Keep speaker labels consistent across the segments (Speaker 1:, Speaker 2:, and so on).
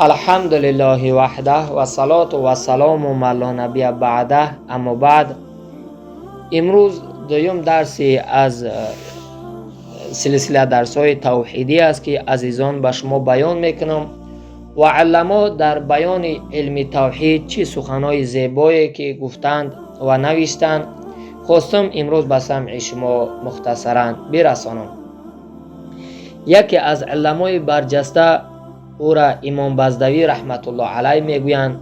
Speaker 1: الحمد لله وحده و صلاة و سلام ما لا نبی بعده، اما بعد. امروز دوم درسی از سلسله درس‌های توحیدی است که عزیزان به شما بیان میکنم و علما در بیان علم توحید چی سخنهای زیبایی که گفتند و نوشتند، خواستم امروز به سمع شما مختصرا برسانم. یکی از علمای برجسته او را امام بزدوی رحمت الله علیه میگویند،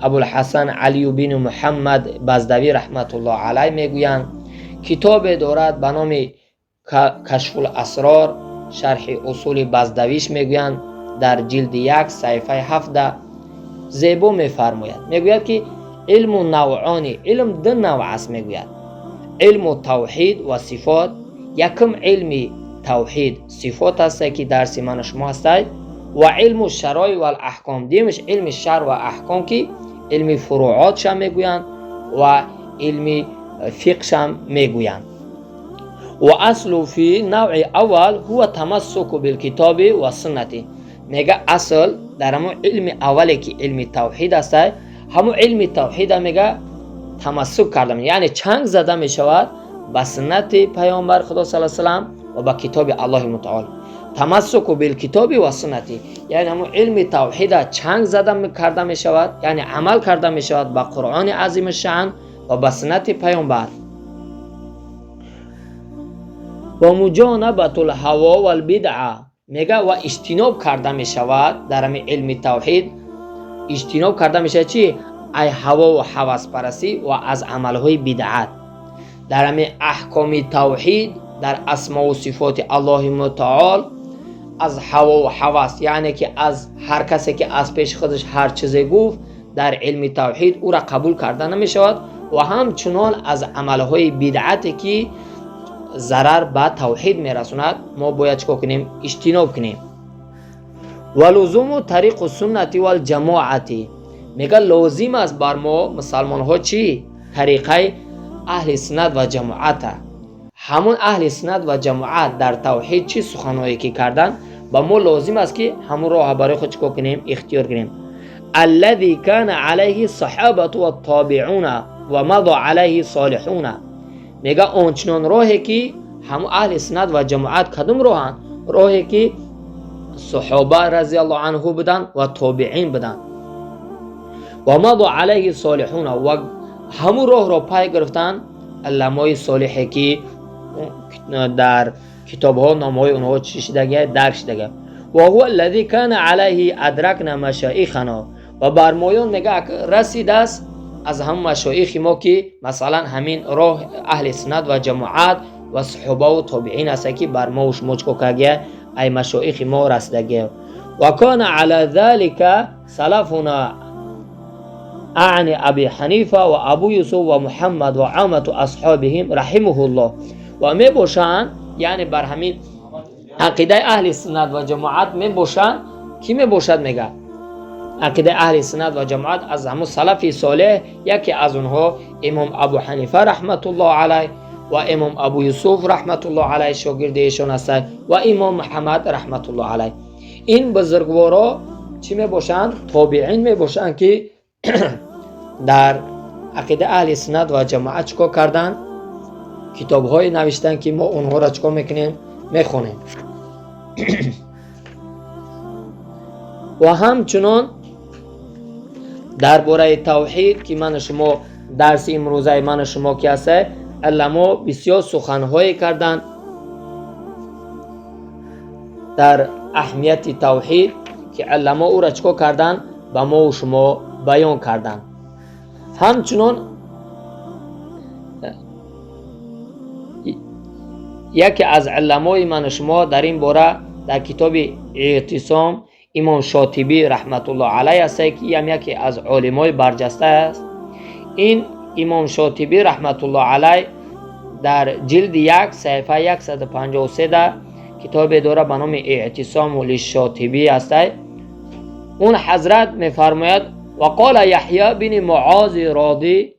Speaker 1: ابوالحسن علی بن محمد بزدوی رحمت الله علیه میگویند، کتاب دارد به نام کشف الاسرار شرح اصول بزدویش میگویند، در جلد 1 صفحه 17 زیبا میفرماید. میگوید که علم نوعانی، علم دو نوع است. میگوید علم توحید و صفات. یکم علم توحید صفات است که درس من شما هست، و علم شرایع و الاحکام. دیمش علم شرع و احکام که علم فروعات شم میگویند و علم فقه شم میگویند. و اصل فی نوع اول هو تمسک بالکتاب و سنت. میگه اصل در همون علم اولی که علم توحید است، همون علم توحید میگه تمسک کردم، یعنی چنگ زده میشود به سنت پیامبر خدا صلی الله علیه و سلم و به کتاب الله متعال. تمسک بالکتاب و سنت، یعنی همون علم توحید چنگ زده کرده میشود، یعنی عمل کرده میشود به قرآن عظیم الشأن و به سنت پیامبر. و مجانبت الهوا و البدعه، میگه و اجتناب کرده میشود در همین علم توحید، اجتناب کرده میشود چی؟ ای هوا و هوس پرستی و از عملهای بدعت. در همین احکام توحید، در اسما و صفات الله متعال، از هوا و هوس، یعنی که از هر کسی که از پیش خودش هر چیزی گفت در علم توحید او را قبول کرده نمیشود، و همچنان از عملهای بدعتی که ضرر به توحید میرسوند ما باید چیکار کنیم؟ اجتناب کنیم. و لزوم طریق السنت والجماعت، میگه لازم است بر ما مسلمان ها چی؟ طریقه اهل سنت و جماعت. همون اهل سنت و جماعت در توحید چی سخنهایی که کردن با ما لازم است که همون راه برای خود چیکار کنیم؟ اختیار کنیم. الذي كان عليه الصحابة والتابعون و مضى عليه الصالحون، میگه آنچنان راهی که همون اهل سنت و جماعت کدوم راهن؟ راهی که صحابه رضی الله عنه بودن و تابعین بودن و مضى علیه الصالحون، و همون راه را پای گرفتن علمای صالحی که در کتاب ها نام های اونها چی شدگه؟ درک شدگه. و هو الذي كان عليه ادرکنا مشایخنا، و بر مایان میگه رسید است از هم مشایخ ما که مثلا همین راه اهل سنت و جماعت و صحابه و تابعین است که بر ما و شما چکو کگه ای مشایخ ما رسیدگه. و کان علی ذلك سلفنا اعنی ابی حنیفه و ابو یوسف و محمد و عامة اصحابهم رحمه الله. و می باشند، یعنی بر همین عقیده اهل سنت و جماعت می باشند. کی می باشد؟ میگه عقیده اهل سنت و جماعت از همون سلف صالح، یکی از اونها امام ابو حنیفه رحمت الله علیه و امام ابو یوسف رحمت الله علیه شاگرد ایشان است و امام محمد رحمت الله علیه. این بزرگوارا چی می باشند؟ تابعین می باشند که در عقیده اهل سنت و جماعت چیکار کردن؟ کتاب های نوشتن که ما اونها را چیکار میکنیم؟ میخونیم. و همچنان درباره توحید که من شما درس امروزه من شما که هست، علما بسیار سخنهایی کردند در اهمیت توحید که علما او را چیکار کردند؟ به ما و شما بیان کردند. همچنان یکی از علمای من شما در این باره در کتاب اعتصام امام شاطبی رحمت الله علیه است که هم یکی از علمای برجسته است. این امام شاطبی رحمت الله علیه در جلد 1 صفحه 153 در کتاب داره به نام اعتصام للشاطبی است. اون حضرت میفرماید و قال یحیی بن معاذ رازی.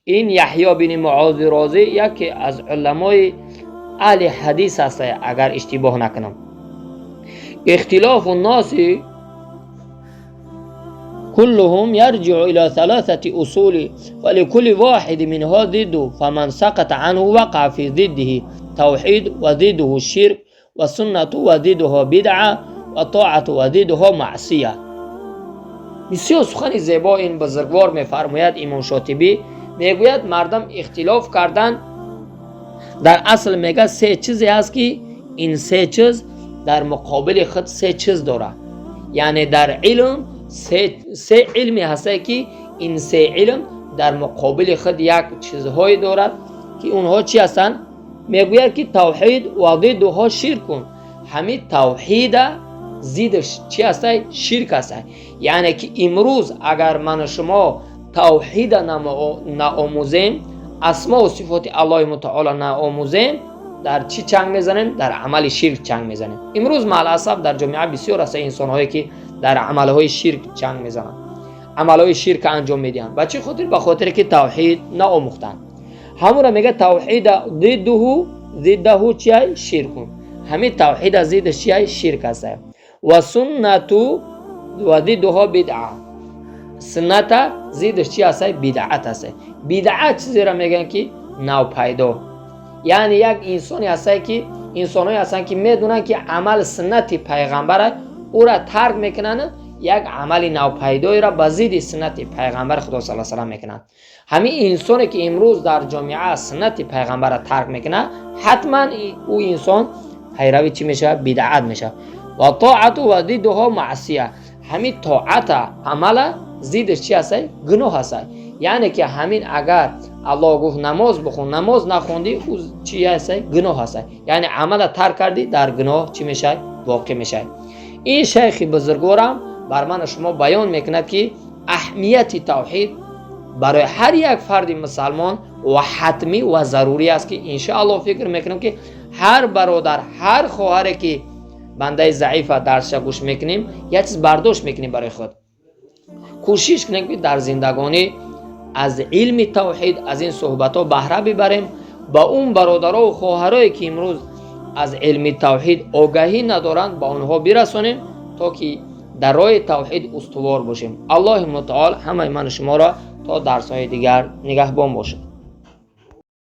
Speaker 1: این یحیی بن معاذ رازی یکی از علمای اهل حدیث است اگر اشتباه نکنم. اختلاف الناس كلهم يرجع إلى ثلاثة أصول ولكل واحد منها ضده، فمن سقط عنه وقع في ضده. توحيد وضده الشرك، وسنة وضدها بدعة، وطاعة وضدها معصية. Бисёр сухани зебо ин бузургвор мефармояд. Имом Шотибӣ мегӯяд, мардам ихтилоф кардан дар асл, мега, се чизе ҳаст, ки ин се чиз дар муқобили худ се чиз дорад. Яъне дар илм се илме ҳастае, ки ин се илм дар муқобили худ як чизҳое дорад, ки онҳо чӣ ҳастанд? Мегӯяд, ки توحيد وضده شرك. Ҳамин тавҳида зиддаш чӣ ҳастай? Ширк ҳастай. Яъне ки имрӯз агар ману шумо тавҳида наомӯзем, асмову сифоти Аллоҳи мутаоло наомӯзем, дар чӣ чанг мезанем? Дар амали ширк чанг мезанем. Имрӯз, مع الأسف, дар ҷомеа бисёр ҳаста инсонҳое, ки дар амалҳои ширк чанг мезананд, амалҳои ширка анҷом медиҳанд. Ба чӣ хотир? Ба хотире ки тавҳид наомӯхтанд. Ҳамура мега توحيد ضده чиай? شرك. Ҳамин тавҳида зиддаш чиай? Ширк аста. وسنة وضدها بدعة. Сунната зиддаш чи аста? Бидъат аста. Бидъат чизеро мегӯянд, ки навпайдо. Яъне як инсоне ҳастае, ки инсонҳое ҳастанд, ки медонанд, ки амал суннати пайғамбара, ӯра тарк мекунанд, як амали навпайдоеро ба зидди суннати пайғамбари Худо сал салам мекунанд. Ҳамин инсоне, ки имрӯз дар ҷомеа суннати пайғамбарро тарк мекунад, ҳатман ӯ инсон пайрави чӣ мешавад? Бидъат мешавад. وطاعة وضدها معصية. Ҳамин тоата, амала зиддаш чи ҳастай? Гуноҳ ҳастай. Яъне ки ҳамин агар Аллоҳ гуфт: «Намоз бихун», намоз нахондӣ, ӯ чи ҳастай? Гуноҳ ҳастай. Яъне амала тарк кардӣ, дар гуноҳ чӣ мешавад? Воқеъ мешавад. Ин шайхи бузургворам бар ману шумо баён мекунад, ки аҳамияти тавҳид барои ҳар як фарди мусалмон ва ҳатмӣ ва зарурӣ аст, ки иншоаллоҳ фикр мекунам, ки ҳар бародар, ҳар хоҳаре, ки бандаи заифа дарсша гӯш мекунем, як чиз бардошт мекунем барои худ. Кӯшиш кунем, ки дар зиндагонӣ аз илми тавҳид, аз ин суҳбатҳо баҳра бибарем. Ба он бародарову хоҳарое, ки имрӯз аз илми тавҳид огаҳӣ надоранд, ба онҳо бирасонем, то ки дар роҳи тавҳид устувор бошем. Аллоҳи мутаол ҳамаи ману шуморо то дарсҳои дигар нигаҳбон бошад.